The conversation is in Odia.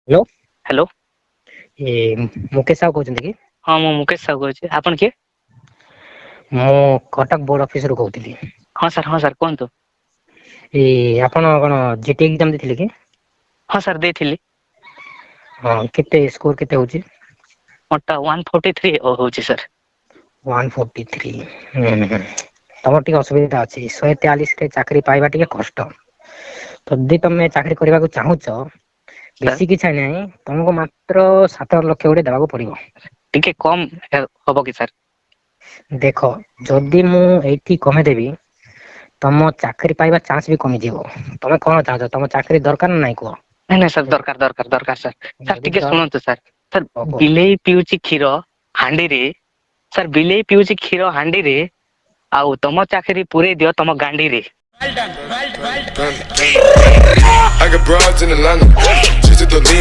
ହ୍ୟାଲୋ। ହ୍ୟାଲୋ। ଏ ମୁକେଶ ସାହୁ କହୁଛନ୍ତି କି? ହଁ, ମୁଁ ମୁକେଶ ସାହୁ କହୁଛି। ଆପଣ କିଏ? ମୁଁ କଟକ ବୋର୍ଡ ଅଫିସରୁ କହୁଥିଲି। ହଁ ସାର୍, ହଁ ସାର୍, କୁହନ୍ତୁ। ଏ ଆପଣ କଣ ଜିଟି ଏକ୍ଜାମ ଦେଇଥିଲେ କି? ହଁ ସାର୍, ଦେଇଥିଲି। ହଁ, କେତେ ସ୍କୋର କେତେ ହଉଛି? ମୋରଟା 143 ହଉଛି ସାର୍। 143। ହୁଁ, ତମର ଟିକେ ଅସୁବିଧା ଅଛି। 143ରେ ଚାକିରି ପାଇବା ଟିକେ କଷ୍ଟ। ଯଦି ତମେ ଚାକିରି କରିବାକୁ ଚାହୁଁଛ, ସାର୍, ବେଶୀ କିଛି ନାହିଁ, ତମକୁ ମାତ୍ର 7 ଲକ୍ଷ ଗୋଟେ ଦେବାକୁ ପଡିବ। ଟିକେ କମ ହବ କି ସାର୍? ଦେଖ, ଯଦି ମୁଁ ଏଇଠି କମେଇଦେବି, ତମ ଚାକିରି ପାଇବା ଚାନ୍ସ ବି କମିଯିବ। ତମେ କଣ ଚାହୁଁଛ? ତମ ଚାକିରି ଦରକାର ନା ନାଇଁ, କୁହ? ନାଇଁ ନାଇଁ ସାର୍, ଦରକାର, ଦରକାର, ଦରକାର ସାର୍। ସାର୍, ଯଦି ଟିକେ ଶୁଣନ୍ତୁ ସାର୍। ସାର୍, ହବ। ବିଲେଇ ପିଉଛି କ୍ଷୀର ହାଣ୍ଡିରେ, ସାର୍, ବିଲେଇ ପିଉଛି କ୍ଷୀର ହାଣ୍ଡିରେ, ଆଉ ତମ ଚାକିରି ପୁରେଇ ଦିଅ ତମ ଗାଣ୍ଡିରେ। I got broads in Atlanta. Just to the lean.